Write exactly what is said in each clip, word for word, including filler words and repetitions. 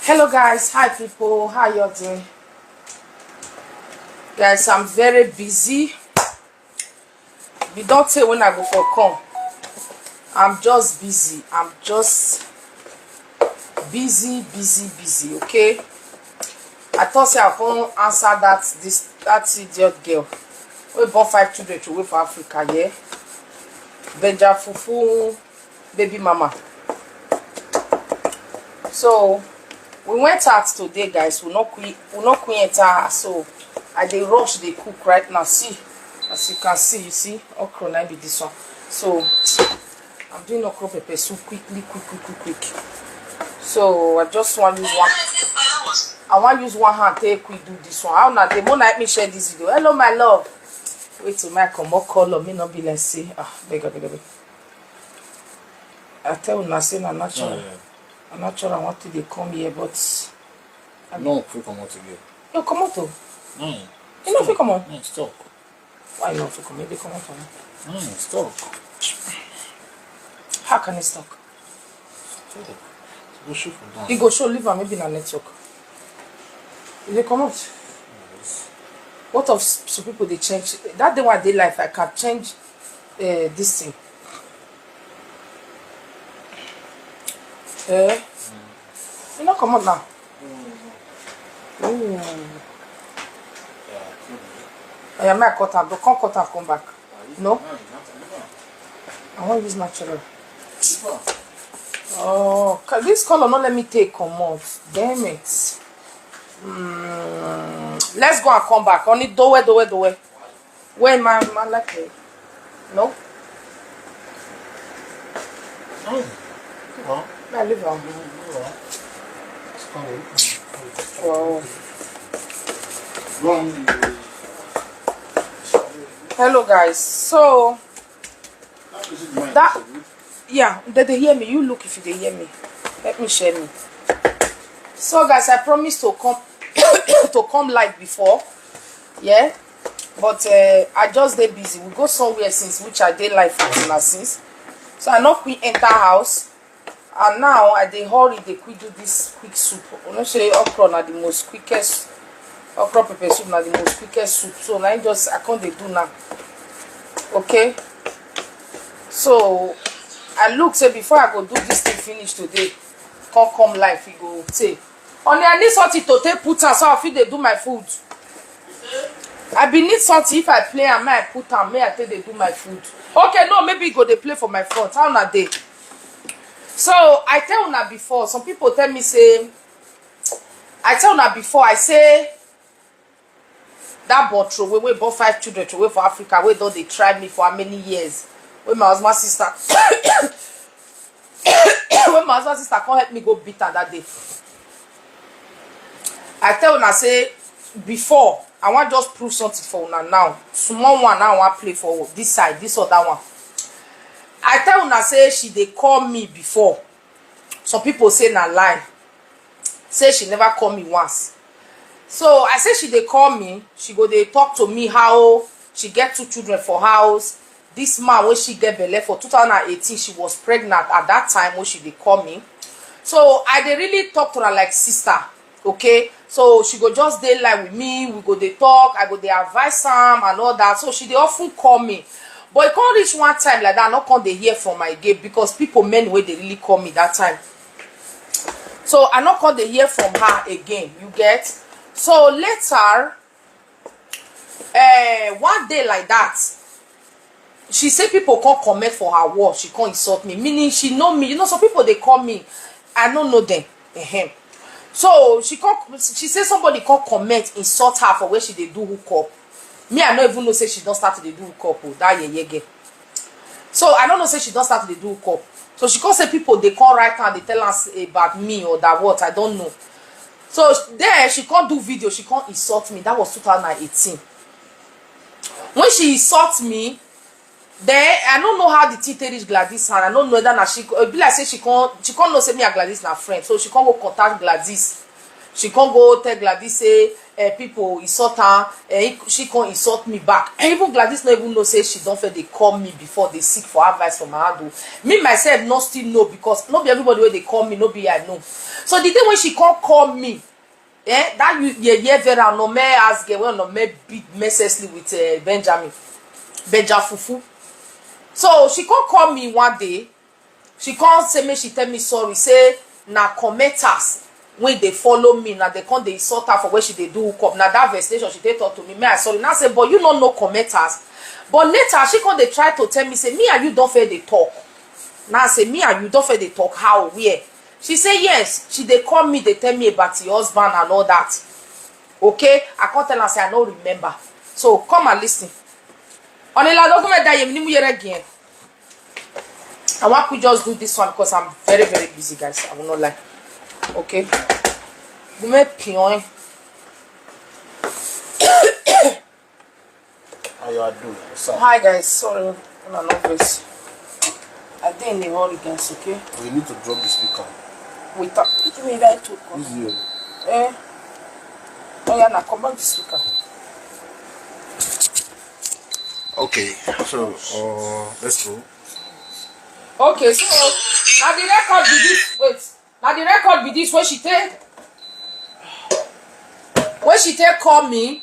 Hello guys, hi people, how you doing? Guys, I'm very busy. We don't say when I go for come. I'm just busy. I'm just busy, busy, busy, okay? I thought say I come answer that this that idiot girl. We bought five children to wait for Africa, yeah? Benja Fufu baby mama. So we went out today, guys. We not quit we not quit enter her. So I dey rush dey cook right now. See, as you can see, you see, okra na be this one. So I'm doing okra pepper soup quickly, quick, quick, quick, quick. So I just want use one. I want use one hand take quick do this one. How now? The more like me share this video. Hello, my love. Wait till my come up call me not be like say ah beg beg beg. I tell una say na natural. Na natural I want to dey come here, but No, fit comot again. No comot o. No. You no fit comot. No, stop. Why you no fit comot? You dey comot for me. No, stop. How can you stop? Stop. Go show for down. You go show, leave am, maybe na network. You dey comot. What of s- some people dey change? That day when I dey life, I can change uh, this thing. Eh? You no comot now. Ooh. Oya, make I cut am. Don't come cut am, come back. No? I wan use natural. Oh, ca- this color no let me take comot. Damn it. Mm, let's go and come back. Only dowe, dowe, dowe. Where my my like it? No. Well, I live on. Wow. Hello guys. So that yeah, they, they hear me. You look if you they hear me. Let me share me. So guys, I promised to come to come live before. Yeah, but uh, I just dey busy. We go somewhere since which I dey live for una since. So I no quick enter house. And now I dey hurry dey quick do this quick soup. You know say okra na the most quickest okra pepper soup na the most quickest soup. So na im just I come dey do now. Okay. So I look say before I go do this thing finish today, come come life e go take. Only I need something to take put am so I fit dey do my food. I be need something if I play am, may I put am, may I take dey do my food. Okay, no, maybe e go dey play for my front. How una dey? So I tell una before, some people tell me say, I tell una before, I say that born throway wey born five children throway for Africa wey don dey try me for how many years, wey my husband sister wey my husband sister come help me go beat am that day. I tell una say before, I wan just prove something for una now. Small one now I wan play for this side, this other one. I tell una say she dey call me before. Some people say na lie. Say she never call me once. So I say she dey call me, she go dey talk to me how she get two children for house. This man wey she get belle for two thousand and eighteen, she was pregnant at that time when she dey call me. So I dey really talk to her like sister, okay? So she go just dey line with me, we go dey talk, I go dey advise am and all that. So she dey often call me. But e come reach one time like that, I no come dey hear from her again because people many wey dey really call me that time. So I no come dey hear from her again, you get? So later, eh, one day like that, she say people come comment for her wall, she come insult me, meaning she know me. You know, some people dey call me, I no know them. Ehem. So she come, she say somebody come comment, insult her for where she dey do hookup. Me, I no even know say she don start to dey do hookup o, that yeye girl. So I no know say she don start to dey do hookup. So she come say people dey come write am, dey tell am s- about me or that what, I don't know. So there she come do video, she come insult me. That was two thousand and eighteen. When she insult me, then I no know how the thing take reach Gladys hand. I no know whether na she, e be like say she come, she come know say me and Gladys na friend. So she come go contact Gladys. She come go tell Gladys say, eh, people insult her, eh, she come insult me back. And even Gladys no even know say she don first dey call me before, dey seek for advice from her hand o. Me myself no still know, because no be everybody wey dey call me, no be I know. So the day when she come call me, eh, that you, yeah, yeah, Vera, no me ask girl, well, no me beat mercilessly with, eh, Benjamin, Benja Fufu. So she come call me one day. She come say make she tell me sorry, say na commenters wey dey follow me, na dem come dey insult her for where she dey do hookup. Na that vex station she take talk to me. Me, I sorry. Now say, but you no know commenters. But later, she come dey try to tell me say me and you don first dey talk. Now say me and you don first dey talk. How? Where? She say yes. She dey call me, dey tell me about your husband and all that. Okay, I come tell her say I no remember. So come and listen. Onila document that you ni mu yere again. I want we just do this one because I'm very, very busy, guys. I will not lie. Okay. Gume pion. How you are doing? What's up? Hi, guys. Sorry, I'm not this. I didn't in the hurry, guys. Okay. We need to drop the speaker. We talk. Give me that too. Easy. Eh? Oh yeah, now come back the speaker. Okay, so uh, let's go. Okay, so now the record be this. Wait, now the record be this. When she take, when she take call me,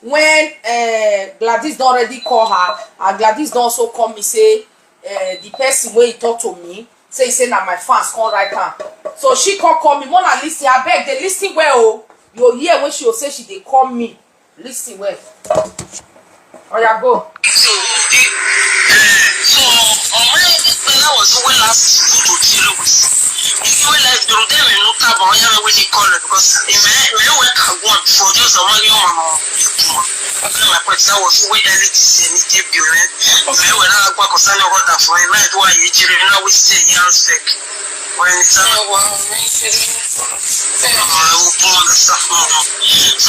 when uh, Gladys don already call her, and Gladys don also call me say uh, the person wey he talk to me say he say na my fans come write am. So she come call me, Mona, listen, abeg dey listen well o. You hear when she go say she dey call me. Listen well. Oya, go. So, the, uh, so, um, when I think when I was over last two to three weeks, you know, like, the time I know about when I really call it because in my, my work I want for just a one young man. Okay, my point, I was over early this year, me take the rent. My work I work for Sunday, what that for, and I do a year, and I will say, yeah, I'm sick. When it's a, oh, wow, amazing. So,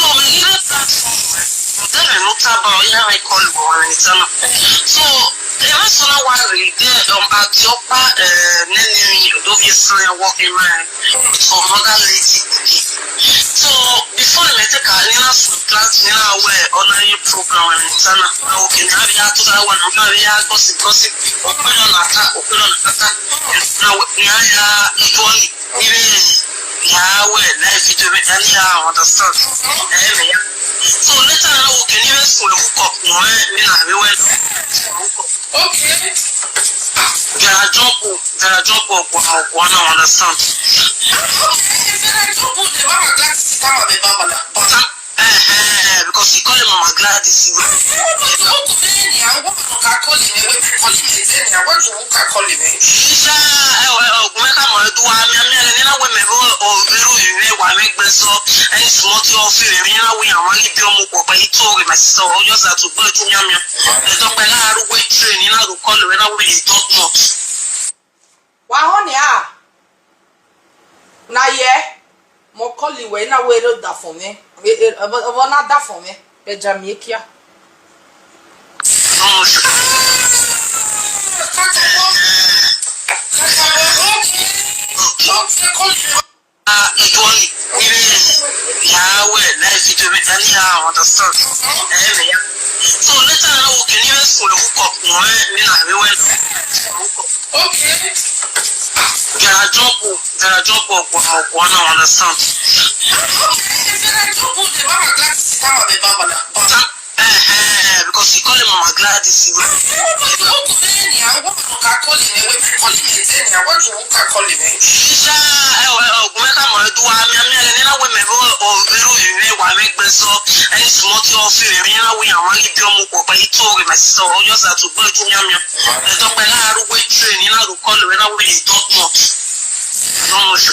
my little platform, then I know about, yeah, I call it when it's a. So, the rest of the while, there, um, at your pa, uh, name, obviously, I walk in my, for mother lady. So, before I take a, you know, some class, you know, where online program and it's a, okay, now we have to that one, now we have gossip, gossip, open on attack, open on attack. Now, now, yeah, it only, even, yeah, well, life is doing, and yeah, I understand. Eh, yeah. So, later, now, okay, you know, so we hook up, no, eh, me, na, we went, hook up. Okay. There are jump, there are jump, one, one, I understand. Okay, there are jump, the mama, that's the mama, the mama, but, eh, eh, eh, because he call him Mama Gladys. What do you want to say now? What do you call him? What do you call him? Isha, eh, eh, eh, kumeka mwa tu wa mi, mi, ni na we me ro, o, ro, ro, ro, wa me gbe so, eh, small to of you, mi na we, I want to be a mukwa, but he told him, my sister, oh, just have to go to Nyamia. They talk about how to wait train, you know, to call when I will talk more. Wa honey, ah. Na ye. Mo call you when I will da for me. Of na da for me. Benjamin Kia. Ah, it only. Yeah, well, life is doing, and yeah, I understand. Eh, yeah. So later, now, okay, you know, so we hook up, no, eh, me, na, we went. Okay. There are jump, there are jump, one, one, I understand. Okay, there are jump, the mama, that's the mama, the mama, but Eh, eh, because he call him Mama Gladys. Isha, eh, eh, eh, kumeka mwa tu wa mi, mi, ni na we me ro, o, ro, ro, ro, wa me gbe so, eh, small to of you, mi na we, I want to be a mukwa, but he told him, my sister, oh, just have to go to Nyamia. They talk about how to wait train, you know, to call when I will talk more. No, no, sure.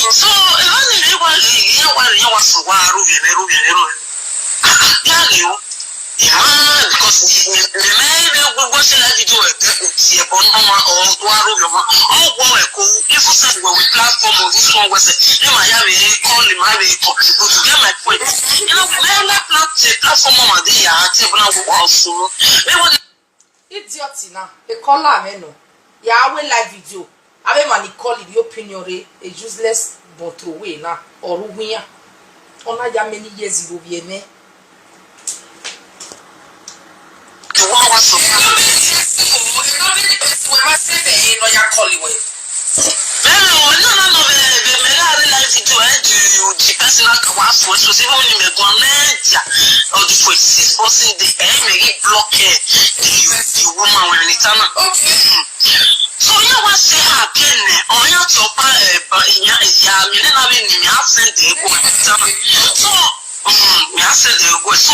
So, eh, why did you want to, you want to, you want to, why are you, you know, you know, you know, Because the man wey go go see that video wey get uti ebo no ma or to aro your ma or go we ko even say we we platform of this one we say him I have a call him I have a call to get my point. You know, we never plat a platform on the ya te bra go also. We want Idiot na e call am eno. Ya we live video. Abe man e call the opinion re a useless but away na or wiya. Ona ya many years ago bi ene. the woman was so. Hello, no, no, no, the, the, the, the live video, eh, the, the person like was for so say when you go on there, or the for six bossing the eh, may he block eh, the, the woman when it's an okay. So you want say again, eh, or you to buy eh, but yeah, yeah, me never been me have send the go it's an so. Mm, me I said the go so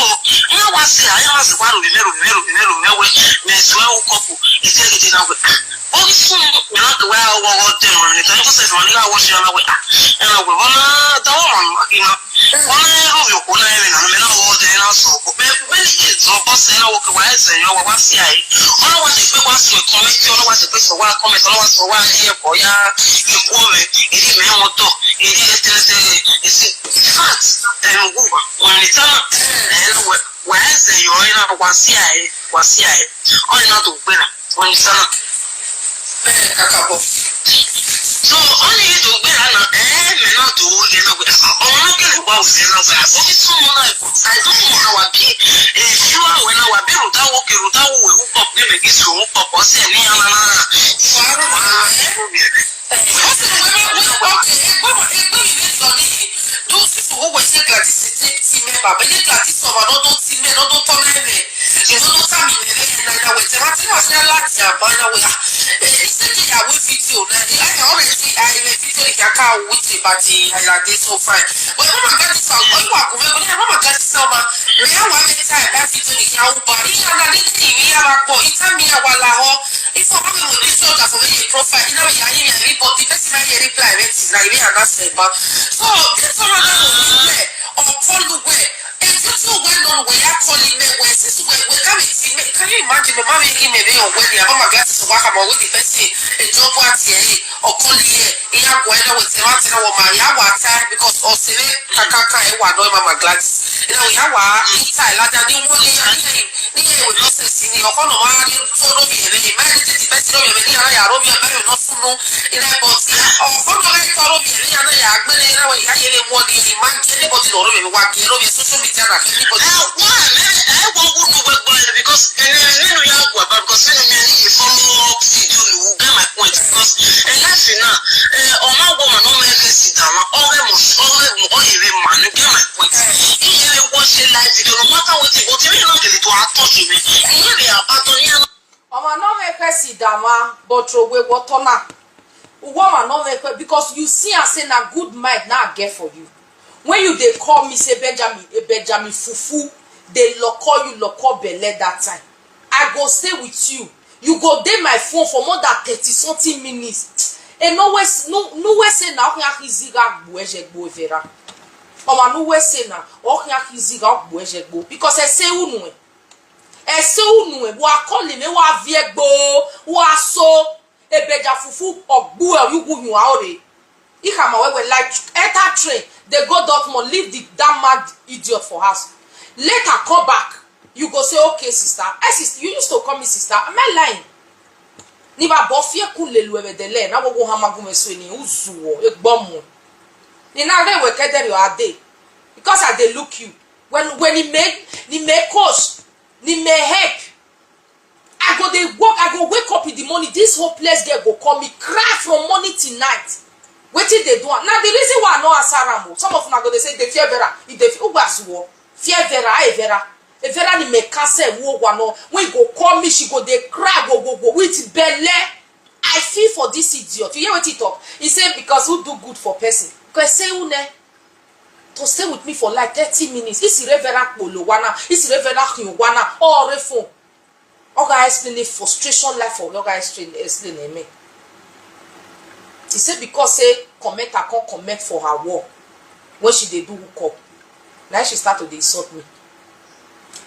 you want say I was one of the mero mero mero mero me so I woke up. It's a little now. Orísun mìíràn tó wá wọ́wọ́ dẹ̀rùn rẹ̀ nìkan kó sẹ̀sùn wọn nígbà wọ́n ṣe ọmọ wẹ̀ ẹ̀ náà wẹ̀ wọ́n náà dáwọ́ mọ̀ nígbà kí n náà wọ́n náà rò yòókù náà ẹ̀rìn náà mẹ́rin náà wọ́n dẹ̀ náà sọ ọkọ̀ bẹ́ẹ̀ bẹ́ẹ̀ ni yé tó bọ́ sẹ́yìn náà wọ́n kẹwàá ẹ̀sẹ̀ yẹn wọ́n wá sí àyè wọ́n náà wá sí pé wọ́n sọ ẹ̀kọ́ mẹ́tí ọ̀nà wá sí pé sọ wá kọ́ mẹ́tí ọ̀nà wá sọ wá ní ẹ̀kọ́ yá ikú rẹ̀ èyí mẹ́rin wọn tọ̀ èyí lẹ́tẹ̀ẹ́sẹ̀ èsì fat ẹ̀rùn wù wọ́n ní tánà ẹ̀rùn wẹ̀ wẹ̀ ẹ̀sẹ̀ yọ̀ ẹ̀ náà wá sí àyè wá sí àyè ọ̀rẹ́ náà tó gbéra wọ́n ní tánà. Bẹ́ẹ̀ kàkà bọ̀. So only you to gbéra na eh me na to wo ye na we. Ọmọ na kele wa wo ye na we. Abi so mo na ko. I don't know how I be. Eh, you are when I be ruta wo ke ruta wo we hook up ne me ki so hook up o se ni ana na. You are wa. Wọ́n sì wọ́n wọ́n wọ́n wọ́n kì í gbọ́dọ̀ ẹgbẹ́ mi ní ìsọ̀rí yìí. Don't you go wẹ̀ ṣe Gladys ṣe ti mẹ́bà. Bẹ́ẹ̀ ni Gladys sọ̀rọ̀ lọ́dún ti mẹ́ lọ́dún tọ́ mẹ́rin. Ìwọ́n ló sàmì rẹ̀ lẹ́yìn náà yàwó ẹ̀jẹ̀ wá tí wọ́n ṣe láti àbá yàwó yà. Èyí ṣe kí ìyàwó fídíò náà ní ẹ̀yà ọ̀rẹ́ sí àìrẹ́ fídíò ìyàká òwú ti bá ti àyàdé so fine. But ẹ má máa gbájú sọ àwọn ìwà àgùnfẹ́ bọ́lá ẹ má máa gbájú sọ ọmọ. Rẹ̀ wà ní ìta ẹ̀dá fídíò ìyàwó bá rí yàrá ní ìrìn yàrá pọ̀ ìta mi àwa là họ. Ìfọ̀ bá mi mọ̀ ní sọ̀dà fún mi yẹ profile iná ìyá yìí yẹn rí but the person náà yẹ reply rẹ̀ tì náà ìrìn àná sẹ̀ bá. So this one náà ló ń wẹ̀ ọ̀pọ̀ ló wẹ̀. Ètùtù wẹ̀ lọ́rùn wẹ̀ yá kọ́lé mẹ́wẹ̀ sísù wẹ̀ wẹ̀ káwé tì mẹ́ can you imagine mẹ́ máa rí mẹ́ rí ọ̀wẹ́ ni àbá màgá ti sọ wá kàmọ́ wé the person ètò ọkọ̀ àti ẹ̀yìn ọ̀kọ́lé yẹ ìyá àgọ́ ẹ̀dá wẹ̀ tẹ̀wá tẹ̀wá wọ̀ máa yá wà á tá because ọ̀sẹ̀ rẹ̀ kàkàkà ẹ̀ wà náà ẹ̀ máa màgá ti ẹ̀ náà ìyá wà á ní tá ẹ̀ ládàá ní wọ́n lé yá ní ẹ̀yìn ní ẹ̀wẹ̀ lọ́sẹ̀ sí ni ọkọ náà máa rí tó lómi ẹ̀rẹ́ yìí máa rí tètè bẹ́ẹ̀ sí lómi ẹ̀rẹ́ ní yàrá yàrá omi ẹ̀rẹ́ yóò lọ fún un ilé ẹ̀bọ̀ tí ọkọ náà rí tọ́ lómi ẹ̀rẹ́ yàrá yà á gbélé yàrá wọ̀ ìyá yẹn lè wọ́n ní ẹ̀yìn máa ń jẹ́ níbọ̀dì lọ́rọ́ mi wá kí ẹ̀rọ mi social media náà fẹ́ níbọ̀dì. Ẹ wá ẹ wọ wúlò gbẹgbọ ẹ because ẹni nínú yà wà bá because nínú mi ẹni yìí fọlọ fídíò ló wù get my point because ẹ láìsí náà ẹ ọmọ àgbọmọ náà mẹ kẹ sí dàwọn ọ̀rẹ́ mọ ọ̀rẹ́ mọ ọyẹrẹ màánú get my point. Ìyẹn lè wọ́n ṣe láì fídíò no matter wetin but èmi náà kèlè tó àtọ́jú mi ìyẹn lè àbájọ ní àná. Ọmọ náà mẹ́fẹ́ sì dàmà bọ̀tò òwe wọ́tọ́ náà. Uwọ́ ọmọ náà mẹ́fẹ́ because you see am say na good mind na I get for you. When you dey call me say Benjamin, eh, Benjamin Fufu dey loko you loko belle that time. I go stay with you. You go dey my phone for more than thirty something minutes. E no we no no we say na okin akin ziga gbo eje gbo evera. Ọmọ no we say na okin akin ziga gbo eje gbo because e say unu e. E say unu e wa call me wa vie gbo wa so ebeja fufu ogbu e yugu yun aore. Ikama wewe like enter train dey go Dortmund leave the that mad idiot for house. Later come back you go say okay sister. Eh sister you used to call me sister. Am I lying? Ni ba bo fie kun lelu ebe de le na wo wo ha magun me so ni uzuwo egbomo. Ni na re we kedere o ade because I dey look you when when he make ni make course ni may help. I go dey work I go wake up in the morning this hopeless girl go call me cry from morning till night. Wetin dey do am na the reason why I no answer am o some of una go dey say dey fear vera e dey fear ugbazuwo fear vera aye vera evera ni me cancel wo wa no when e go call me she go dey cry go go go with belle. I feel for this idiot you hear wetin he talk he say because who do good for person because say who ne to stay with me for like thirty minutes isi revera kpolo wana isi revera hin wana ore phone. Oga explain the frustration life for oga explain explain eme. He say because say comment I come comment for her wall when she dey do hook up na she start to dey insult me.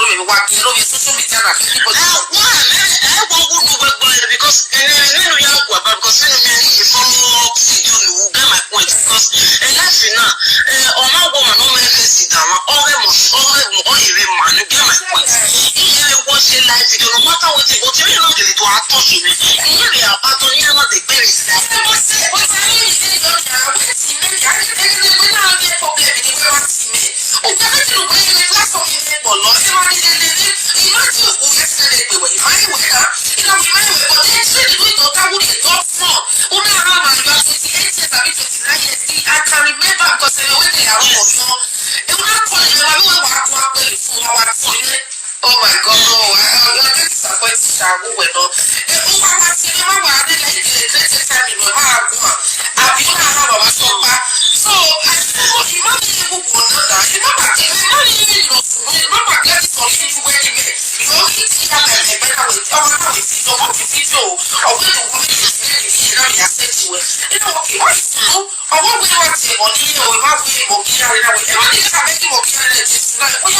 ọ̀rọ̀ mi wá kí lórí social media na everybody. Ẹ wá ẹ ẹ wọ́n wúlò gbogbo ẹ̀ because ẹ ẹ nínú yà wà bá because nínú mi ní ìfọ́nmọ́ fídíò mi wù get my point because ẹ láti náà ẹ ọmọ àwọn ọmọ náà mẹ́rin sì dà wọn ọ̀rẹ́ mọ̀ ọ̀rẹ́ mọ̀ ọ̀yẹ̀rẹ̀ mà ní get my point. Ìyẹn lè wọ́n ṣe live video no matter wetin but mi náà dèlè tó a tọ́ sí mi ìyẹn lè àbátọ́ ní ẹ̀rọ dè gbé mi sí. Ẹ bọ́ sí ẹ̀ bọ́ sí ayé mi ní ìlú ọ̀dà wetin mi kà ní ẹgbẹ́ náà ní problem ní wẹ́wà sí mi. Uganda ti rugwe ile platform ile bolo e ma ni le le ni imagine u ye se le gbe we imagine we na ina we imagine we but then say the way doctor who dey talk small una ha ma you are twenty eight years abi twenty nine years I can remember because I went there I was young e una call me wa wa wa wa pe fún wa wa fún ilé. Oh my God, no, I, I was like disappointed. Ṣàwùwẹ̀ náà. Ẹ ó wá wá sí ẹ má wà á nílẹ̀ ìdílé twenty time ìlú ẹ máa gùn à. Àbí ó máa rán bàbá sọ pa. So àìsíkò ìmọ̀ mi ní gbogbo ọ̀nà náà. Ìmọ̀ bàbá ìmọ̀ mi ní ìlú ọ̀sùn. Ìmọ̀ bàbá láti sọ ní ìlú wẹ́ẹ̀dì bẹ́ẹ̀. Ìwọ kì í ti yá bẹ̀rẹ̀ ẹgbẹ́ náà wẹ̀ ọmọ náà wẹ̀ sí ìjọba òfin fídíò. Ọ̀gbẹ́ ìlú wọ́n mi ti sí ẹ̀rì ní ìlú ìyá sẹ́ẹ̀tì wẹ̀. Nínú wọn kì í wọ́n ìfúnú. Ọwọ́ wíwá ti mọ̀ ní ìwé má wí ìmọ̀ kí á rí náà wẹ̀. Ẹ má ní ká bẹ́ẹ̀ kí mọ̀ kí á rí ẹ̀ jésù náà. Ó yẹ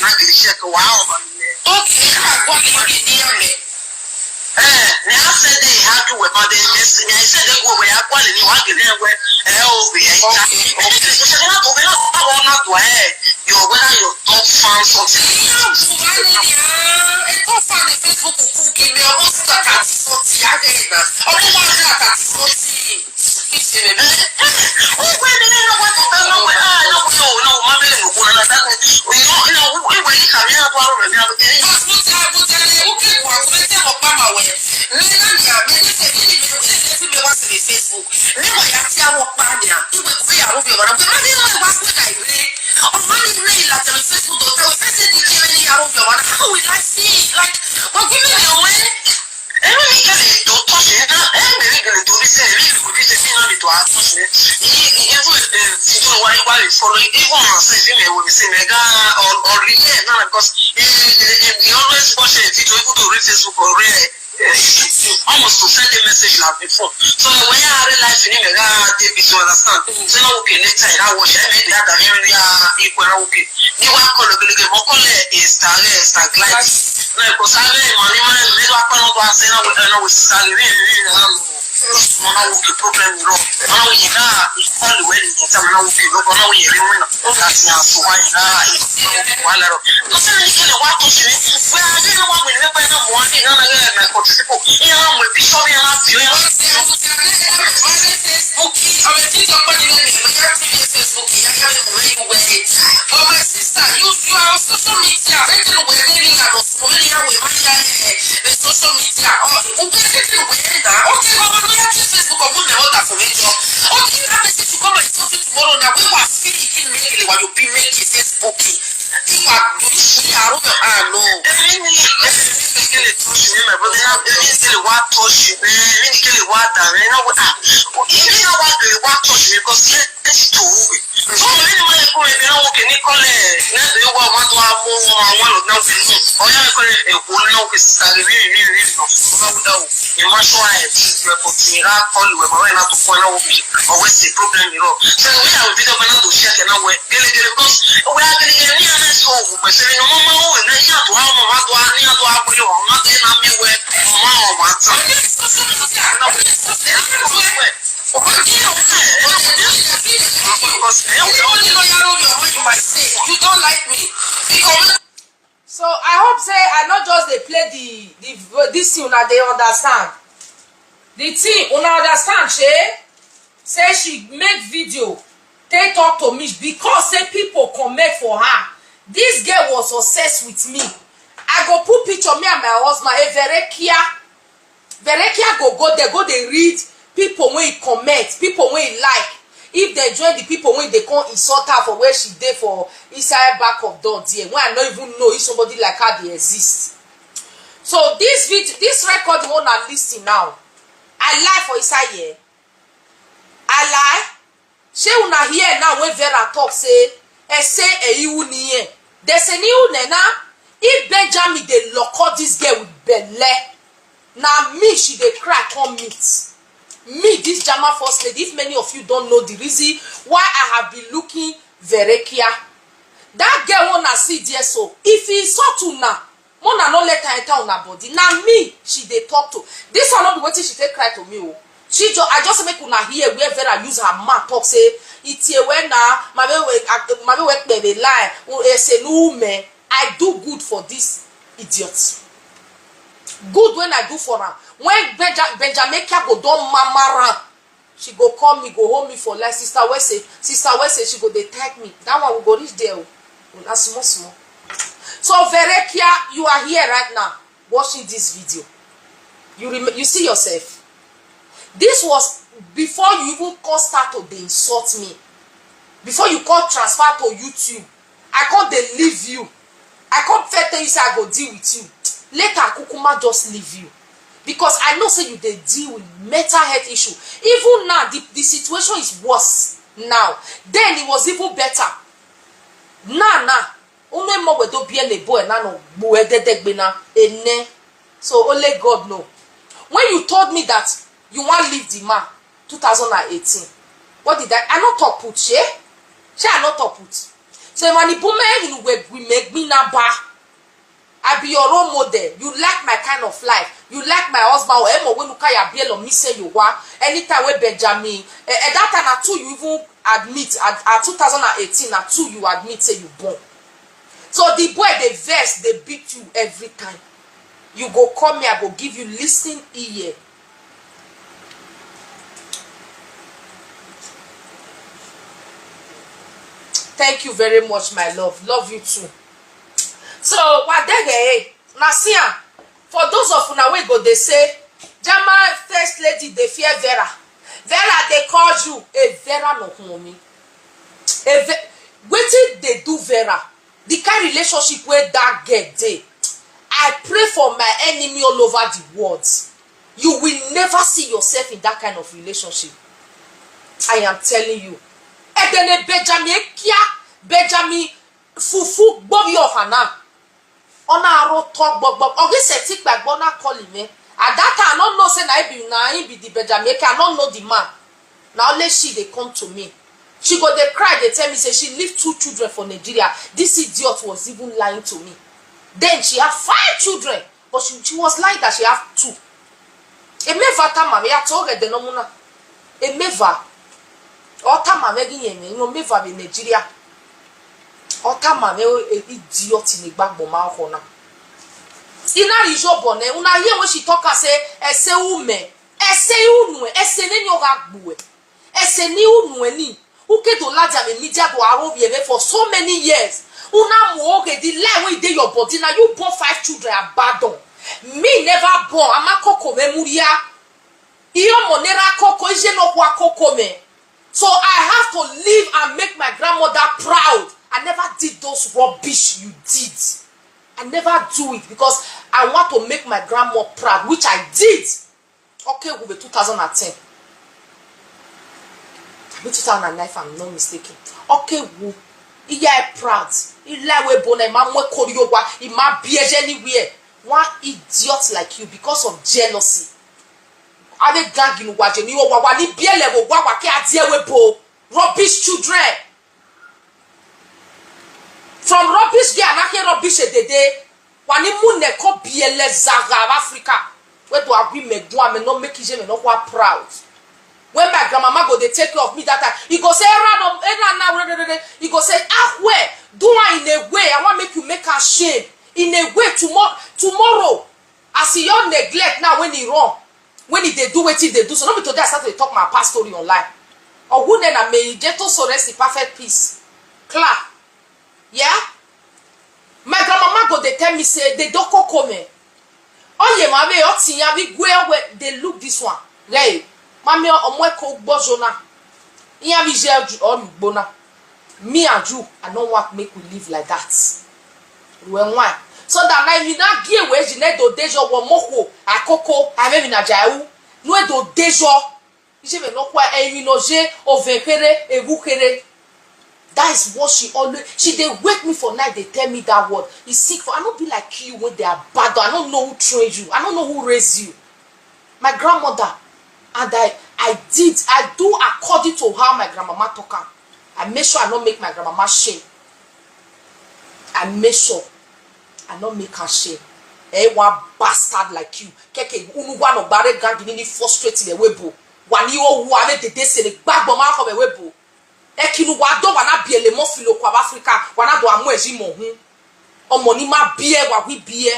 na gị check wa ahụ ma nne. Okay, ka agwa gị dị ya mee. Eh, na ya sị dị ha gị wee ma dị esi na ya sị dị gị wee ya gwa ni wa gị na-enwe eh obi ya ita. Okay, so na bụ na ọ na dụ eh yo whether your top fan something. Ihe a bụ nwanne ya, ego fan Facebook kwụ gị mee almost thirty something ya dị na. Ọ bụ nwa ya thirty something. Every week I dey touch it. Every week I dey do this thing. Every week I dey do this thing. Not to touch it. Even the thing why why you follow. Even on stage, me will say me ga or or real. No, because you always watch a video. Even to read Facebook or real. Almost to send a message like before. So when I realize you need me, ah, David, you understand. So now okay, next time I watch. I made that. I mean, yeah, equal okay. Ni wa kọlọ gẹlẹgẹ mọ kọlẹ esta rẹ esta glide. Náà kò sáré ìmọ̀ ní máa ń lé wá pẹ́ lọ́dọ̀ àṣẹ náà wọ́n náà wọ́n sì sáré rí rí rí náà lọ. Mọ náà wọ́n kì problem rọ. Mọ náà wọ́n yìí náà ìkọlù wẹ́ nìyẹn tí a mọ náà wọ́n kì lọ́kọ náà wọ́n yẹ rí wọ́n náà. Ó ga sí àṣọ wáyé náà ìkọlù wà lẹ́rọ. Lọ́sẹ̀ ní kí ni wàá tó ṣe ní? Wẹ́ adé náà wà wí nípa iná mọ́ ní iná náà rẹ̀ mẹ́kọ̀ tí kò. Iná mọ̀ bí sọ́bí iná fi ó yá. But my sister, you, you are on social media. Make you know where they need and on social media. The social media, oh, Wetin dey wear na? Okay, mama, no, you use Facebook or move my order for me, Joe. Okay, you have message to come and talk to tomorrow now. We will feel it in me, you will be making Facebook. You are doing shit, I don't know. Ah, no. Èmi ni, èmi ni kí lè touch mi, my brother. Èmi ni kí lè wá touch mi. Èmi ni kí lè wá dà mí. Èmi ni wá dà mí. Èmi ni wá touch mi because ẹ ti tó wù mí. Tó o ní mo lè kó èmi náà wò kí ní kọ́lẹ̀. Ní ẹ̀sìn yóò wá ọmọ tó wá mú ọmọ àwọn lò náà fi mú. Ọ̀yá mi kọ́lẹ̀ èkó náà fi sáré rí rí rí lọ. Ọmọ wúdà wò. Ìmọ̀ ṣọ́ àyẹ̀ tí ìfẹ́ kò tì í rá kọ́lù ẹ̀ bàbá yìí náà tó kọ́ náà wò fi. Ọ̀wẹ́ sì problem yìí rọ̀. Ṣé ìwé àwọn fídíò kan náà tó ṣe ẹ̀kẹ́ náà wẹ̀? Gẹ́gẹ́gẹ́ because we are getting a near next home. But say no more home. Then you have to have one, have to have, you have to have one, have to have me where. Mama, mama, tell me. You don't like me. Because So I hope say I no just dey play the the this thing una dey understand. The thing una understand, shey? Say she make video take talk to me because say people comment for her. This girl was obsessed with me. I go put picture me and my husband, Everekia. Verekia go go there, go dey read people wey e comment, people wey e like. If dem join the people wey dey come insult her for where she dey for inside back of door there, wey I no even know if somebody like her dey exist. So this video, this record wey una listen now, I lie for inside here. I lie. Shey una hear now wey Vera talk say, "Ese eyiwu niyen." They say ni une na. If Benjamin dey loko this girl with belle, na me she dey cry come meet. Me, this Jama first lady, if many of you don't know the reason why I have been looking Verekia. That girl wey una see there so, if he insult una, Mona no let her enter una body. Na me she dey talk to. This one no be wetin she take cry to me o. She just, I just make una hear where Vera use her mouth talk say, "Itie we na, mabe we, mabe we kpebe lie, ese nu me." I do good for this idiot. Good when I do for am. When Benja, Benjamin Kia go don mama am, she go call me, go hold me for line, "Sister Wese, Sister Wese," she go dey thank me. That one we go reach there o. Una small small. So Verekia, you are here right now watching this video. You rem- you see yourself. This was before you even come start to dey insult me. Before you come transfer to YouTube, I come dey leave you. I come first tell you say I go deal with you. Later, I kukuma just leave you because I know say you dey deal with mental health issue. Even now, the the situation is worse now. Then it was even better. Now now, ume mo we do bie le boy na no gbu ededegbe na ene. So only God know. When you told me that you wan leave the man, two thousand and eighteen, what did I? I no talk put, shey? Shey I no talk put? So mani bume inu we gwi me gbi na ba. I be your role model. You like my kind of life. You like my husband. Or emo when you kaya bielo mi say you wa. Anytime we Benjamin, eh, eh, that time na two you even admit at, at two thousand and eighteen na two you admit say you born. So the boy dey vex, dey beat you every time. You go call me, I go give you listening ear. Thank you very much, my love. Love you too. So, wadege, eh, na see am. For those of una wey go dey say, "Jama first lady dey fear Vera. Vera dey call you." A Vera no home. A Ve- wetin dey do Vera? The kind relationship wey that girl dey, I pray for my enemy all over the world. You will never see yourself in that kind of relationship. I am telling you. Edene Benjamin Ekia, Benjamin Fufu Gbori Ohana. Ona aro talk gbogbo. Ogi seti gbagbo na call him. At that time, I no know say na him be, na him be the Benjamin Ekia. I no know the man. Na only she dey come to me. She go dey cry, dey tell me say she leave two children for Nigeria. This idiot was even lying to me. Then she have five children, but she, she was lying that she have two. Emeva tamam ya to ge de nomuna. Emeva. O tamam egi yeme, no meva be Nigeria. O tamam e, e idiot ni gbagbo ma ho na. Ina rijo bone, una hear when she talk and say, "Ese ume, ese unu, ese ne nyoga gbue, ese ni unu ni." Uke do laja me media do aro bi eme for so many years. Una mo oge the lie wey dey your body na you born five children abandon. Me never born. Ama koko me muria. Iyo mo nera koko, ije no kwa koko me. So I have to live and make my grandmother proud. I never did those rubbish you did. I never do it because I want to make my grandma proud, which I did. Okay, we be two thousand and ten. Abi two thousand and nine, if I'm not mistaken. Okay, we. Iya e proud. Ila we bona ima mwe kori owa, ima bieje anywhere. One idiot like you, because of jealousy. Ade gang in waje ni owa wa ni biele wo wa wa ke adie we bo. Rubbish children. From rubbish girl na ke rubbish edede. Wa ni mu ne ko biele zaga of Africa. We do agwi me do me no make je me no kwa proud. When my grandmama go dey take care of me that time, he go say, "Era no, era na, re, re, re, re." He go say, "Ah, where? Do am in a way. I want make you make her shame. In a way, tomorrow, tomorrow, as he your neglect now when he run, when he dey do wetin dey do." So no be today I start to dey talk my past story online. Or who then I may get to so rest in perfect peace. Clear. Yeah? My grandmama go dey tell me say they don't coco me. Oh yeah, mommy, oh tinya we gwe we they look this one. Hey, mommy, oh mwe ko gbojona. Iya mi je on gbona. Me and you, I don't want make we live like that. When why? So that now you not give away you need to dejo wo moko akoko I mean na jaiu. No e do dejo. Ije me no kwa e you no je oven kere ewu kere. That is what she always, she dey wake me for night, dey tell me that word. E sick for, I no be like you when they are bad. I don't know who trained you. I don't know who raised you. My grandmother, and I, I did, I do according to how my grandmama talk am. I make sure I no make my grandmama shame. I make sure I no make her shame. Eh, one bastard like you. Keke unu wa no bare gang ni ni frustrate me webo. Wa ni o wa me dede se le gbagbo ma ko me webo. E kinu wa do wa na biele mo filo kwa Africa, wa na do amu eji mo hu. Omo ni ma bie wa wi bie.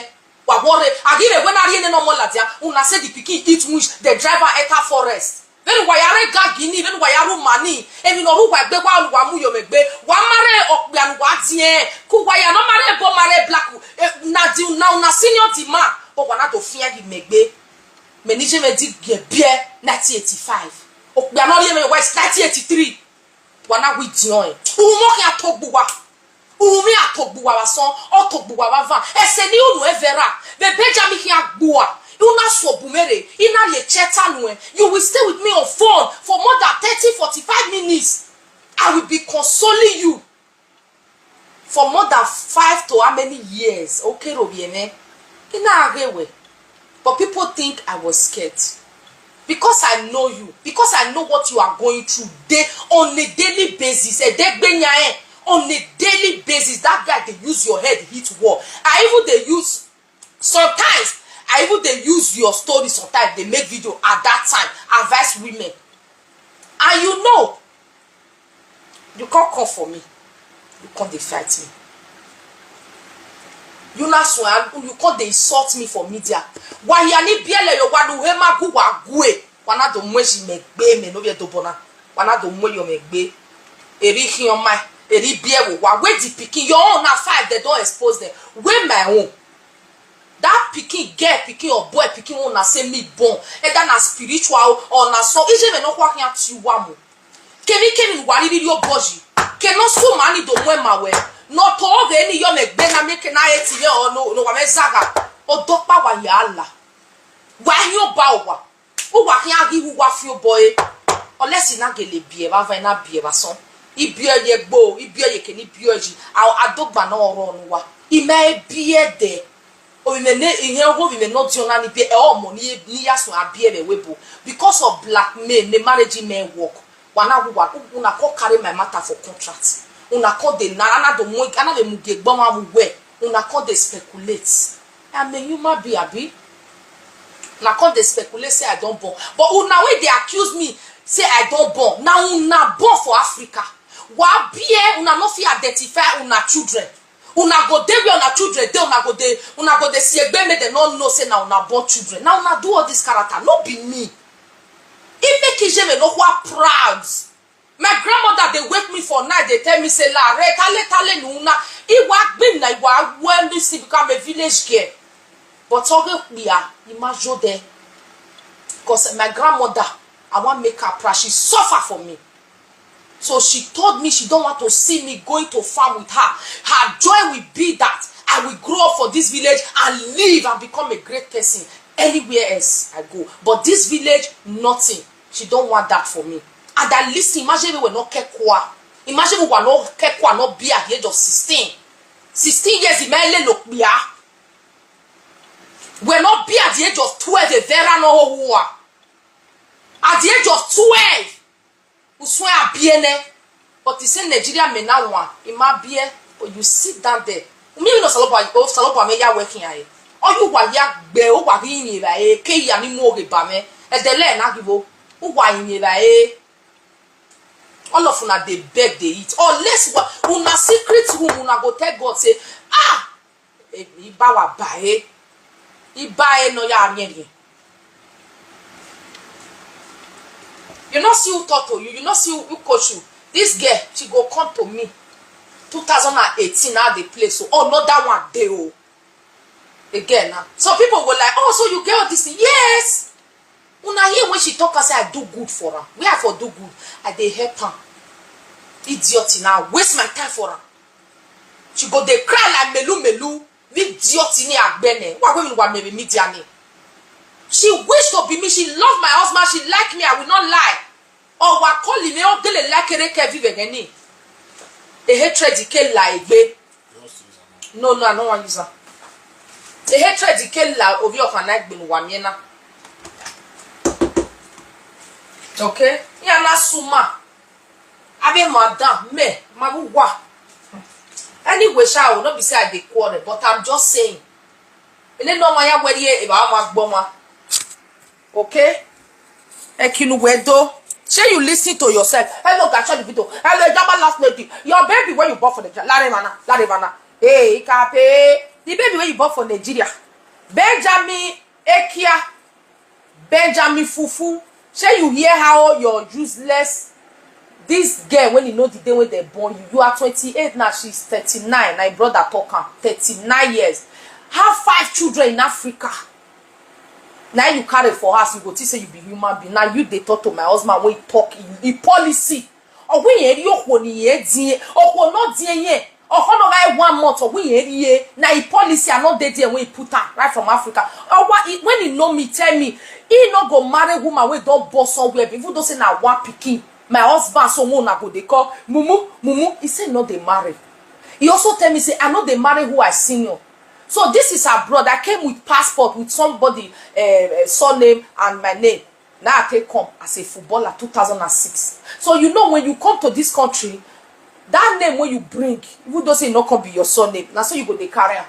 Wa wore. Agire we na ri ene no mo ladia. Una say the pikin eat wish, the driver enter forest. Then wa yare gagini, then wa yaru mani. Emi no ru wa gbe wa lu wa mu yo megbe. Wa mare okpe anu wa die. Ku wa ya no mare bo mare black. Eh, na di na una senior di man. But wa na do fia gi megbe. Me ni je me di ge bie nineteen eighty-five. Okpe anu ye me wa is nineteen eighty-three. Wa na wi di on. Umo ki atogbu wa. Umi atogbu wa wa son, otogbu wa wa van. Ese ni unu evera. Be Benjamin ki agbua. Una so bumere. Ina ye cheta nue. You will stay with me on phone for more than thirty, forty-five minutes. I will be consoling you for more than five to how many years? Okay, Robiene. Ina arewe. But people think I was scared. Because I know you, because I know what you are going through day on a daily basis. Edegbenya, eh, on a daily basis, that guy dey use your head hit wall. I even dey use sometimes, I even dey use your story sometimes dey make video at that time, advise women. And you know, you can't come for me. You can't dey fight me. You na swear, you can't dey insult me for media. Why you need biele yo wa do hema gu wa gwe. Wa na do mwe ji me gbe me no be do bona. Wa na do mwe yo me gbe. Eri ki on my, eri bie wo wa we di pikin. Your own na five, they don't expose them. We my own. That pikin, girl pikin or boy pikin, una say me born. Either na spiritual or na so. Ije me no kwa kian ti wa mo. Kemi kemi wa riri yo boji. Ke no su mani do mwe mawe. No to oge ni yo me gbe na me ke na eti ye o no no wa me zaga. O dopa wa ya Allah. Wa yo ba wa. O wa kian gi wu wa fi o boy. Unless na gele bie ba va na bie ba son. Ibie ye gbo, ibie ye ke ni bie ji. A adogba na oro nu wa. Ime bie de. O ime ne ihe ogo ime no di ona ni bie e omo ni ni ya so abie be webo. Because of blackmail, ne marriage may work. Wa na wu wa una come carry my matter for contract. Una come dey na ana do mo ana dey muge gbon wa we. Una come dey speculate. I'm a human being, abi? Una come dey speculate say I don born. But una wey dey accuse me say I don born, na una born for Africa. Wa bie una no fit identify una children. Una go dey where una children dey, una go dey una go dey see egbe make dem no know say na una born children. Na una do all this character, no be me. If make Ijeme no kwa proud. My grandmother dey wake me for night, dey tell me say, "La re tale tale nuna." Iwa gbim na iwa when this become a village girl. But oge kpia, ima jo there. Because my grandmother, I wan make her proud. She suffer for me. So she told me she don't want to see me going to farm with her. Her joy will be that I will grow up for this village and live and become a great person anywhere else I go. But this village, nothing. She don't want that for me. And I listen. Imagine we were not kekwa. Imagine we were not kekwa, not be at the age of sixteen. Sixteen years, imagine look, yeah. We're not be at the age of twelve, a vera no who are. At the age of twelve, uswe abiene. But he say Nigeria me na one. He ma be, but you sit down there. Umi no saloba, oh, saloba me ya working aye. Oh, you wa ya gbe, oh, wa ri ni ba e, ke ya ni mo ge ba me. E de le na gibo. Oh, wa ni ba e. All of una dey beg, dey eat. Unless wa, una secret room, una go tell God say, ah, eh, iba wa ba e. Iba e no ya mi e. You no see who talk to you, you no see who, who coach you. This girl, she go come to me. Two thousand and eighteen, now they play. So, oh, no, that one, they oh. Again, now. Some people go like, oh, so you get all this thing? Yes. Una hear when she talk and say, I do good for her. Where I for do good? I dey help her. Idiot now. Waste my time for her. She go dey cry like melu melu. Idiot ni agbene. Wa gbe mi wa mere media ni. She wish to be me. She love my husband. She like me. I will not lie. Or wa call me. Oh, dele like ere ke vive gani. A hatred ke la egbe. No, no, I don't want use am. The hatred ke la obi okan na gbe wa mi na. Okay? Ya na suma. Abi madam, me, ma wa. Anyway, sha, no be say I dey quarrel, but I'm just saying. Ele no ma ya weri e ba ma gbo ma. Okay? Ekinu wedo. Shey you listen to yourself? Hello, Gacha the video. Hello, Jama last lady. Your baby when you born for Nigeria. Larevana, Larevana. Hey, Ikape. The baby when you born for Nigeria. Benjamin Ekia. Benjamin Fufu. Shey you hear how your useless this girl when you know the day when they born you? You are twenty-eight now, she's thirty-nine. My brother talk am. Thirty-nine years. Have five children in Africa. Now you carry for house, you go think say you be human being. Now you dey talk to my husband when he talk in, in policy. Or when you hear you when you hear the or when not the year. Or when not like one month or when you hear now he policy are not there there when he put am right from Africa. Or what he, when he know me, tell me he not go marry woman wey don born somewhere. Even though say na one pikin, my husband so one go dey call mumu mumu. He say no dey marry. He also tell me say I no dey marry who I senior. So this is abroad. I came with passport with somebody uh, surname and my name. Now I take come as a footballer two thousand and six. So you know when you come to this country, that name when you bring, even though say no come be your surname, now so you go dey carry am.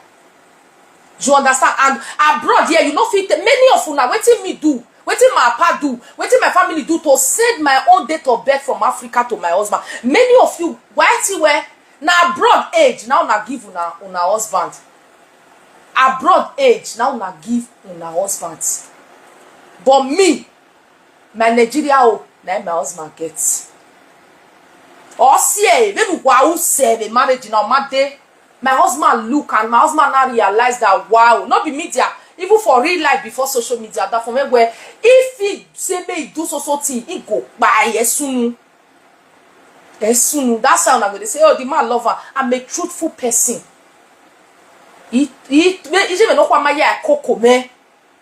You understand? And abroad here, you know fit many of una wetin me do, wetin my papa do, wetin my family do to send my own date of birth from Africa to my husband. Many of you, why see where na abroad age now na give una una husband. Abroad age now na give una husband. But me, my Nigeria o, na my husband get. Or see, eh, maybe who say the marriage now, my day. My husband look and my husband now realize that wow, not be media, even for real life before social media, that for me where if he say me do so so thing, he go buy as soon. As soon. That's how I'm gonna say, oh, the man love her. I'm a truthful person. He he he even know what my yeah coco me.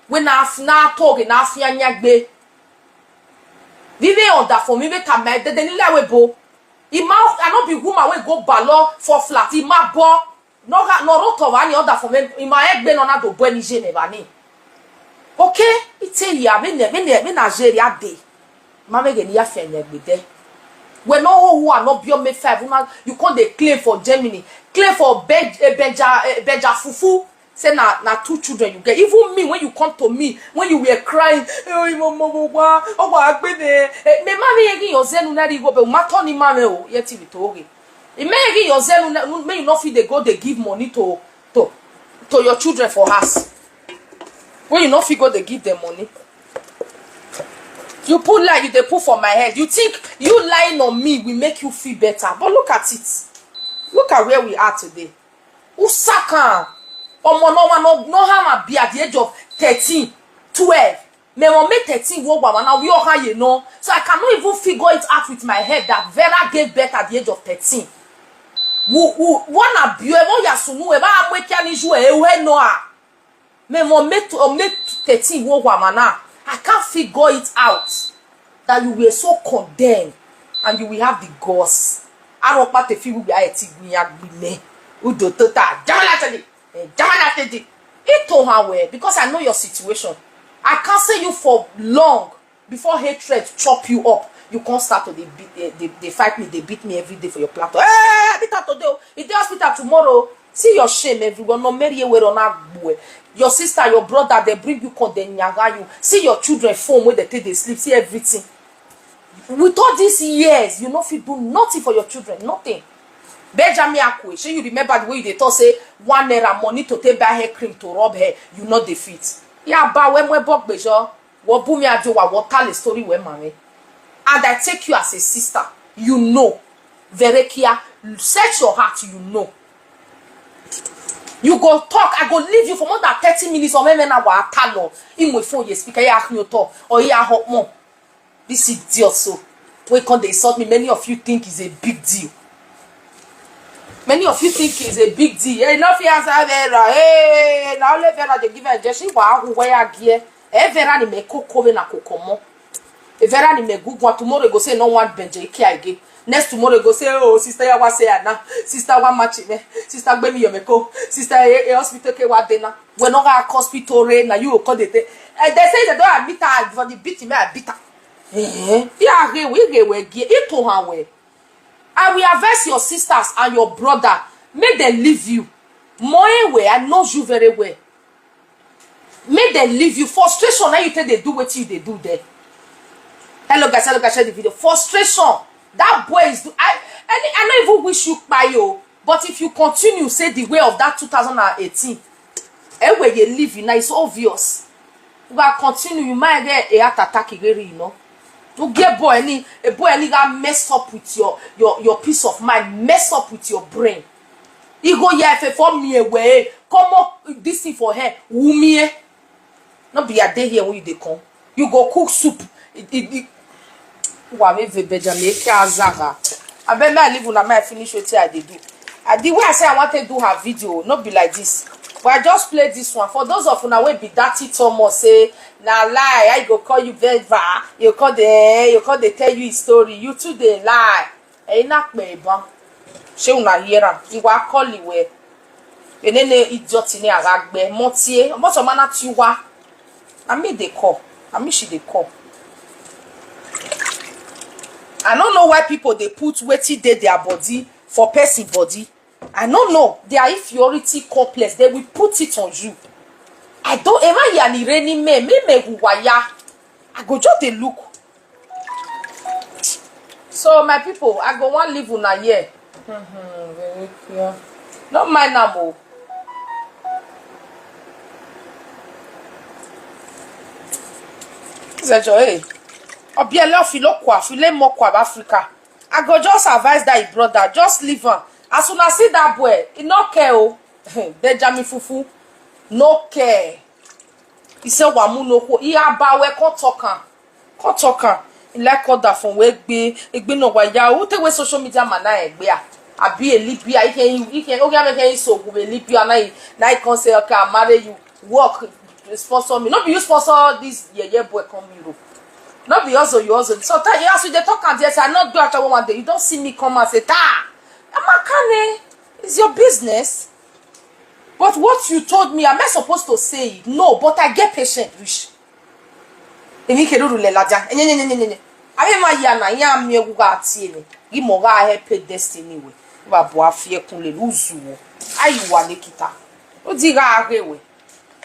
When I na talk and I fear nyagbe. Vive on that for me, make a my dead any way bo. Ima I no be woman wey go balo for flat. Ima bo no ga no roto wa ni order for me. Ima egbe no na do bo ni je me ba ni. Okay, ite ya me ne me ne me na je ya de. Ma me ge ni ya fe ne gbe de. We no who are no bio me five woman. You come dey claim for Germany, claim for Bej eh, Benja eh, Benja Fufu. Say na na two children you get. Even me, when you come to me, when you were crying, oh, my mama, wa, oh, wa, agbene. Eh, me mami egi yozenu na ri go be mato ni mame o yeti bi toge. Ime egi yozenu na me you no fit dey go dey give money to to to your children for house. When you no fit go dey give them money. You put lie, you dey put for my head. You think you lying on me will make you feel better. But look at it. Look at where we are today. Who sack am? Omo, no one, no, no harm I be at the age of thirteen, twelve. Me mo me thirteen wo wa na we oha ye no. So I cannot even figure it out with my head that Vera gave birth at the age of thirteen. Wo, wo, one abio e mo ya sunu e ba mo kia ni ju e we no a. Me mo me to, me thirteen wo wa na. I can't figure it out that you were so condemned and you will have the guts. I don't want to feel we are ti gbin agbime. Udo tota. Jamala tedi. Eh, Jamala tedi. It to her well because I know your situation. I can't say you for long before hatred chop you up. You can't start to dey beat, eh, dey, dey fight me, dey beat me every day for your platform. Eh, beat her today. Oh. If they hospital tomorrow, see your shame everywhere. No marry where on that boy. Your sister, your brother, they bring you come, they nyaga you. See your children phone where they take they sleep. See everything. With all these years, you no fit do nothing for your children, nothing. Benjamin Akwe, shey you remember the way you dey talk say one naira money to take buy hair cream to rub hair, you no dey fit. Ya ba we mo bok bejo, wo bu mi ajo wa wo tell the story we mami. And I take you as a sister, you know. Verekia, set your heart, you know. You go talk, I go leave you for more than thirty minutes or maybe an hour. Talo, in my phone, you speak, I ask you talk, or you hot more. This idiot so wey come dey insult me, many of you think is a big deal. Many of you think is a big deal. Hey, no fit answer Vera. Hey, na only Vera dey give her injection. Wa ahu where I gear. Hey, Vera ni me koko we na kokomo. Hey, Vera ni me gugwa. Tomorrow you go say no one benje kia again. Next tomorrow you go say, oh, sister ya wa say ana. Sister wa match me. Sister gbe mi yomeko. Sister e, e hospital ke wa dena. We no ga hospital re na you go dey. Eh, they say they don't admit her for the beating me I beat her. Eh, yeah, we we we get it to her way. I will advise your sisters and your brother. Make them leave you. More way, I know you very well. Make them leave you. Frustration, now you take they do what you they do there. Hello guys, hello guys, share the video. Frustration. That boy is do I any I don't even wish you by you. But if you continue, say the way of that two thousand and eighteen, eh, where you living now, it's obvious. You are continue, you might get a heart attack again, you know. You get boy any a boy any got messed up with your your your peace of mind, mess up with your brain. You go here for me away. Come up this thing for her. Wumi. No be a day here when you dey come. You go cook soup. It, it, it, Wa me ve Benjamin ke azaga. I bet me I leave una me I finish what I dey do. I the way I say I want to do her video, not be like this. But I just play this one for those of una wey be dirty Thomas say na lie. I go call you Veva. You call the you call they tell you his story. You too they lie. Hey, not me, ban. She una hear am. You are calling where. Enene idiot ni aragbe motie. Omo so mana ti wa. I mean they call. I mean she they call. I don't know why people they put wetin dey their body for person body. I don't know. Their inferiority complex. They will put it on you. I don't ever hear ni reni me me me who waya. I go just dey look. So my people, I go wan leave una here. Mhm, very clear. No mind am o. Zejo, hey. Obiele ofilokwa, filemokwa of Africa. I go just advise that brother, just leave am. As una see that boy, he no care o. Benjamin Fufu, no care. He say wamu no ko. He about we come talk am. Come talk am. He like all that from where gbe egbe no wa ya. Who take away social media man na egbe a? Abi a Libya. He can he can okay make him so go a Libya na he na he come say okay I marry you. Work sponsor me. No be you sponsor this yeye boy come Europe. No be also you also. So tell you as you dey talk am there say I no do at all one day. You don't see me come and say ta. Amakane, it's your business. But what you told me, am I supposed to say it? No, but I get patient, Rich. Emi ke ruru le laja. Enye, enye, enye, enye. Ame ma ya na ya mi egu ga tie ni. Gi mo ga help destiny we. Ba bo afie kun le luzu wo. Ayi wa le kita. O di ga re we.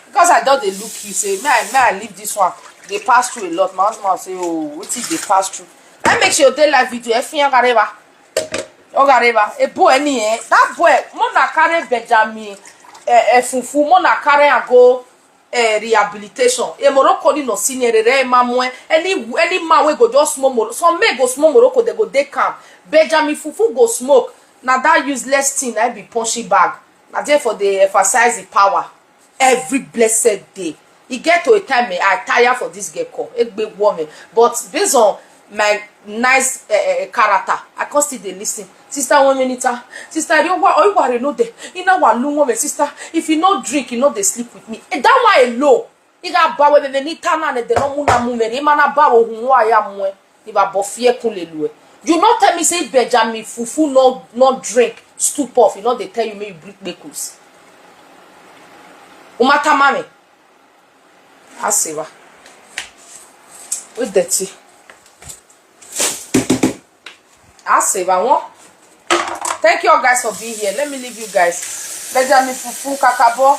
Because I don dey look you say me I me I leave this one. Dey pass through a lot. My husband say oh wetin dey pass through. I make sure dey live video. Efiyan gareba. Ogareba, a boy any eh. That boy, mona carry Benjamin eh, eh, Fufu, mona carry and go eh, rehabilitation. A Morocco ni no senior re ma mo eh. Any any man we go just smoke Morocco. Some men go smoke Morocco, they go dey calm. Benjamin Fufu go smoke. Now that useless thing, I be punching bag. Na there for dey emphasize the power every blessed day. E get to a time, eh, I tire for this girl call. Egbe woman. But based on my nice, eh, eh, character, I come still dey listen. Sister, one minute, ah. Sister, you wa, you worry no dey. You know what, woman, sister. If you no drink, you no dey sleep with me. Eh, that one alone. Iga bawe bebe ni tana ne de no muna mumeri. Imana bawo hunwa ya mwe. Iba bofie kunlelue. You not tell me say Benjamin Fufu no, no drink, stoop off. You know they tell you me you break kpekus. Umata mami. Aseva. With dirty. Aseva one. Thank you all guys for being here. Let me leave you guys. Benjamin Fufu Kakabo.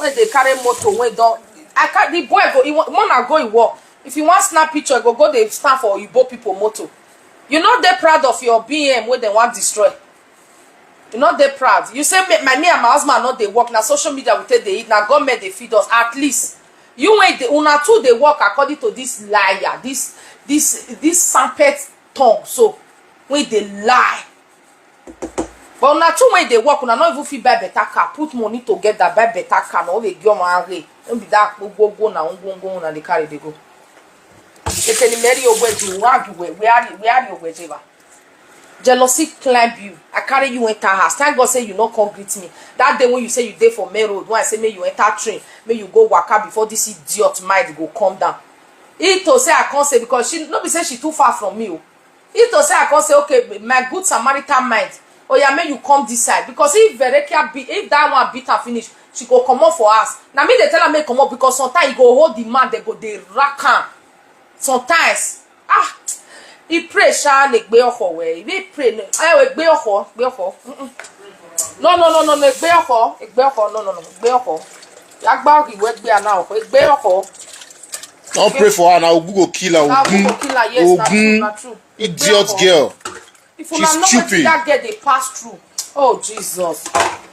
When they carry motor, when don't, I can't, the boy go, he want, wanna go in work. If you want snap picture, go, go they stand for Igbo people motor. You know they proud of your B M when they want destroy. You know they proud. You say me, my, me and my husband not they work. Now social media will take they eat. Now government they feed us at least. You ain't the una two they work according to this liar, this, this, this sampet tongue. So when they lie. But una two when they work, una not even fit buy better car, put money together, buy better car, no they give my way. Don't be that go go go now, go go now they carry they go. They tell me Mary Ogweji, where are you? Where are you? Where are you? Jealousy climb you. I carry you enter house. Thank God say you no come greet me. That day when you say you dey for main road, when I say make you enter train, make you go waka before this idiot mind go come down. He to say I can't say because she no be say she too far from me. Oh. He to say I can't say, okay, my good Samaritan mind. Oh yeah, make you come this side because if Verekia be if that one beat her finish, she go come up for us. Now me they tell her make come up because sometimes you go hold the man they go they rack am. Sometimes ah, he pray sha le gbe oko we. He pray no. Eh, we gbe oko, gbe oko. Mm-mm. No, no, no, no, no, gbe oko, gbe oko, no, no, no, gbe oko. Agba ogi we gbe ana oko, gbe oko. Don't pray for her now. Ogun go kill her. Now Ogun go kill her. Yes, na true, na true. Idiot girl. If una know wetin that girl dey pass through. Oh Jesus.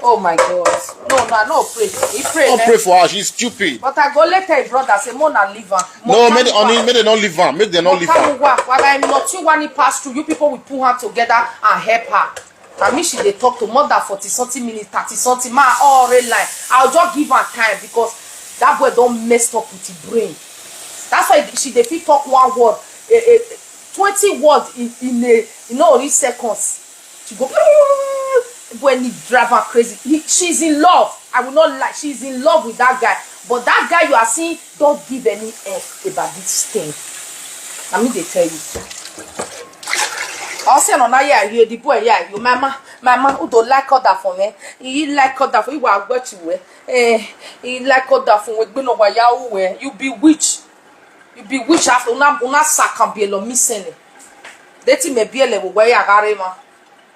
Oh my God. No, no, I no pray. He pray. Don't pray for her. She's stupid. But I go later, brother, say Mona leave her. No, make they, make they not leave her. Make they not leave her. What I not you want to pass through. You people will pull her together and help her. I mean, she dey talk to more than forty something minutes, thirty something. Ma, all red line. I'll just give her time because that boy don't messed up with his brain. That's why she dey fit talk one word, a, a, twenty words in, in a, you know, only seconds. She go, boy, need drive her crazy. He, she's in love. I will not lie. She's in love with that guy. But that guy you are seeing, don't give any F about this thing. Let me dey tell you. I'll say no, now yeah, you the boy, yeah, you mama, mama, who don't like other for me? He like other for you, I got you, eh? Eh, he like other for we, no, why you, eh? You be witch. You be witch after una una sakan bielo misene. Deti me biele wo we agare ma.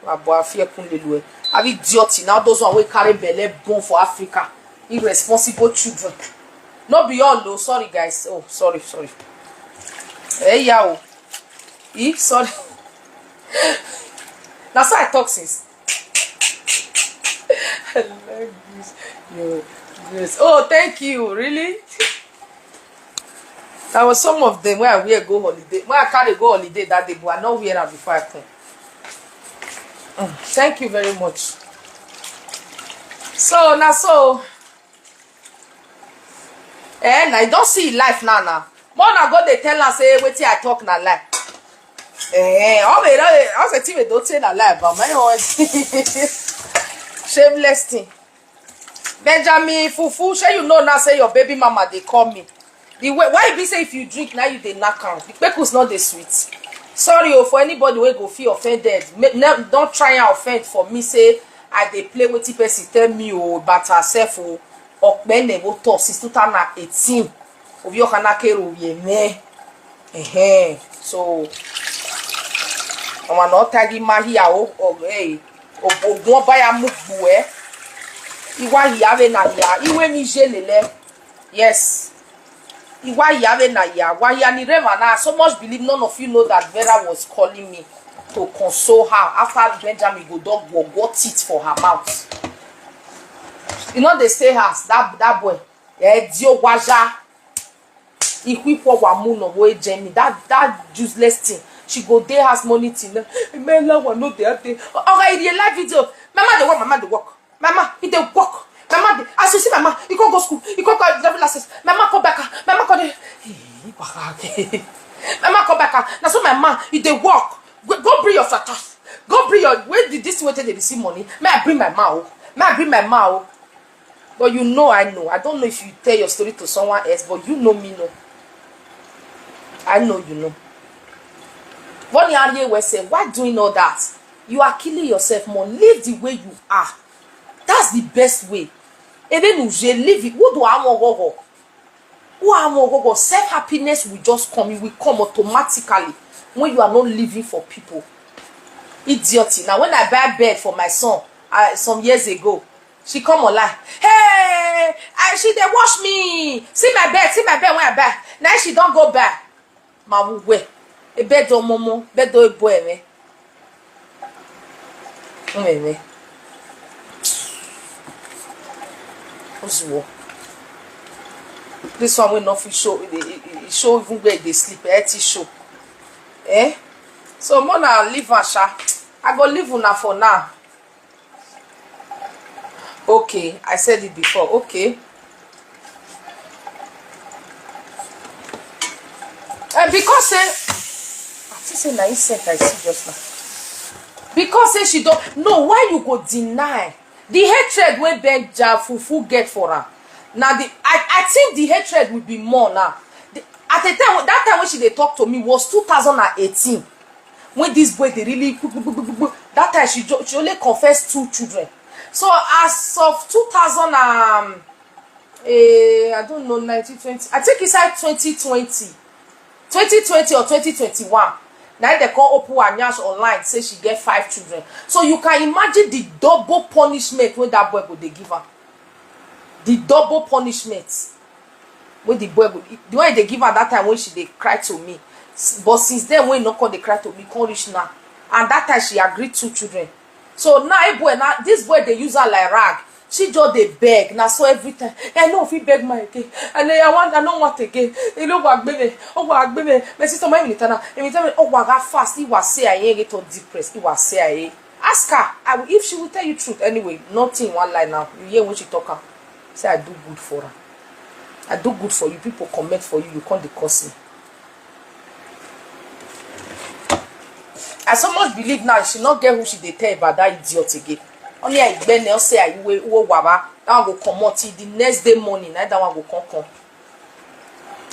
Abo afie kun lelu e. Abi idiot now those one we carry belle born for Africa. Irresponsible children. No be all o, sorry guys. Oh, sorry, sorry. Hey ya o. E sorry. That's how I talk since. I like this. Your dress. Oh, thank you. Really? That was some of them where I wear go holiday. Where I carry go holiday that day, but I not wear am before I come. Mm, thank you very much. So now, so eh, now you don't see life now now. More na go dey tell am say wetin I talk na lie. Eh, all the all the thing we don't say na lie about my own. Shameless thing. Benjamin Fufu, shey you know now say your baby mama dey call me. The way why e be say if you drink now you dey knack am. The kpekus no dey sweet. Sorry o for anybody wey go feel offended. Make, ne, don't try and offend for me say I dey play wetin person tell me o about herself o. Okpene wo talk since two thousand and eighteen. Obi okana kero ye me. Ehe. So, ọmọ náà tagi mahi awo ọgbẹ ogun ọba ya mú gbù ẹ. Iwa yave na ya iwe mi je lele. Yes. Iwa yave na ya wa ya ni rema na so much believe none of you know that Vera was calling me to console her after Benjamin go dog go got it for her mouth. You know they say her that that boy. Eh, dio waja. If we for wa mu no way Jenny, that that useless thing. She go dey house money till now. Mela wa no dey there. Okay, in the live video. Mama dey work, mama dey work. My man, he dey work. My man, dey, as you see my man, he go go school, he go go driving license. My man come back, ah, my man come dey. Hey, waka again. My man come back, ah, na so my man, he dey work. Go, go bring your satas. Go bring your, where did this way take dey receive money? May I bring my man o? May I bring my man o? But you know, I know. I don't know if you tell your story to someone else, but you know me, no. I know you know. What the Arie will say, why doing all that? You are killing yourself more. Live the way you are. That's the best way. Ebe nu je live it. Who do I want go go? Who I want go go? Self happiness will just come. It will come automatically when you are not living for people. Idiocy. Now, when I buy bed for my son, uh, some years ago, she come online. Hey, I, she dey wash me. See my bed, see my bed when I buy. Now she don't go buy. Ma wu we. E bed o momo, bed o ebo eme. Eme. Ozuo. This one will not fit show. It, it, it show even where they sleep. Eh, it show. Eh? So, Mona, leave her, sha. I go leave una for now. Okay, I said it before. Okay. And because say, I think say na insect I see just now. Because say she don't know why you go deny the hatred wey Benja Fufu get for her. Now the I, I think the hatred will be more now. The, at the time that time when she dey talk to me was two thousand and eighteen. When this boy they really that time she she only confessed two children. So as of two thousand, um, eh, I don't know, nineteen twenty, I think inside twenty twenty, twenty twenty or twenty twenty-one, now they call Opu Anyash online, say she get five children. So you can imagine the double punishment when that boy go they give her. The double punishment. When the boy go, the one they give her that time when she they cry to me. But since then, when no call they cry to me, call reach now. And that time she agreed two children. So now, hey boy, now this boy they use her like rag. She just they beg. Now so every time, I know if he beg my again. And I want, I don't want again. You know what, baby? Oh, what, baby? My sister, my minute now. And tell me, oh, what got fast. He was say I ain't get on depressed. He was say I ain't. Ask her. I will, if she will tell you truth. Anyway, nothing one lie now. You hear when she talk am. Say I do good for her. I do good for you. People comment for you. You can't discuss me. I so much believe now she not get who she dey tell about that idiot again. Only I been now say I will waba. That one go come out till the next day morning. That one go come come.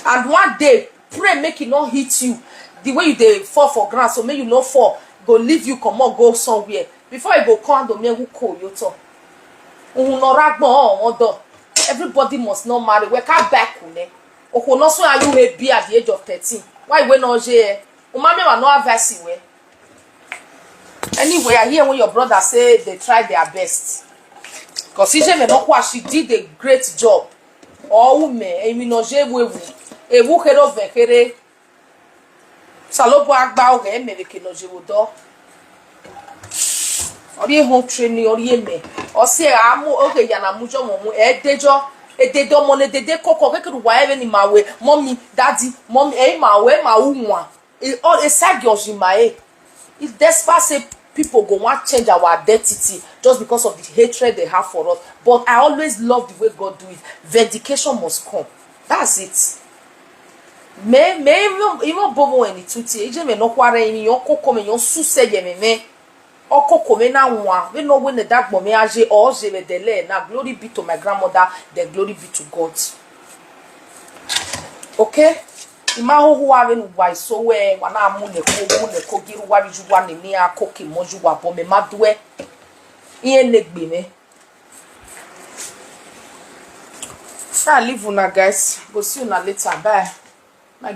And one day, pray make it not hit you. The way you dey fall for ground, so make you not fall. Go leave you, come on, go somewhere. Before you go come to me, who call you to? Who no ragbo on door. Everybody must not marry. We can't back une. Oko no so are you a be at the age of thirteen. Why we no je? Umami wa no advice we. Anyway, I hear when your brother say they tried their best. Because she did a great job. Oh, me, and we no je we. Ewu kero vekere. Salobo agba oge eme veke no je wo do. Ori home training, ori eme. O se amu oge ya na mujo mo mu e dejo. E dedo mo ne dede koko keke wa ebe ni mawe. Mommy, daddy, mommy, e mawe, ma unwa. E o e sagi ojimae. It despite say people go want change our identity just because of the hatred they have for us. But I always love the way God do it. Vindication must come. That's it. Me me even even bobo eni tuti eje me no kware eni yon koko me yon suse ye me me. Okoko me na nwa we no we ne dagbo me aje o je me dele. Na glory be to my grandmother, the glory be to God. Okay? Ima ho ho ave nu wa so we wa na mu ne ko mu ne ko giru wa ju wa ni ni a ko ke mo ju wa bo me ma due. Iye ne gbe me. So I leave una, guys. Go see una later. Bye. My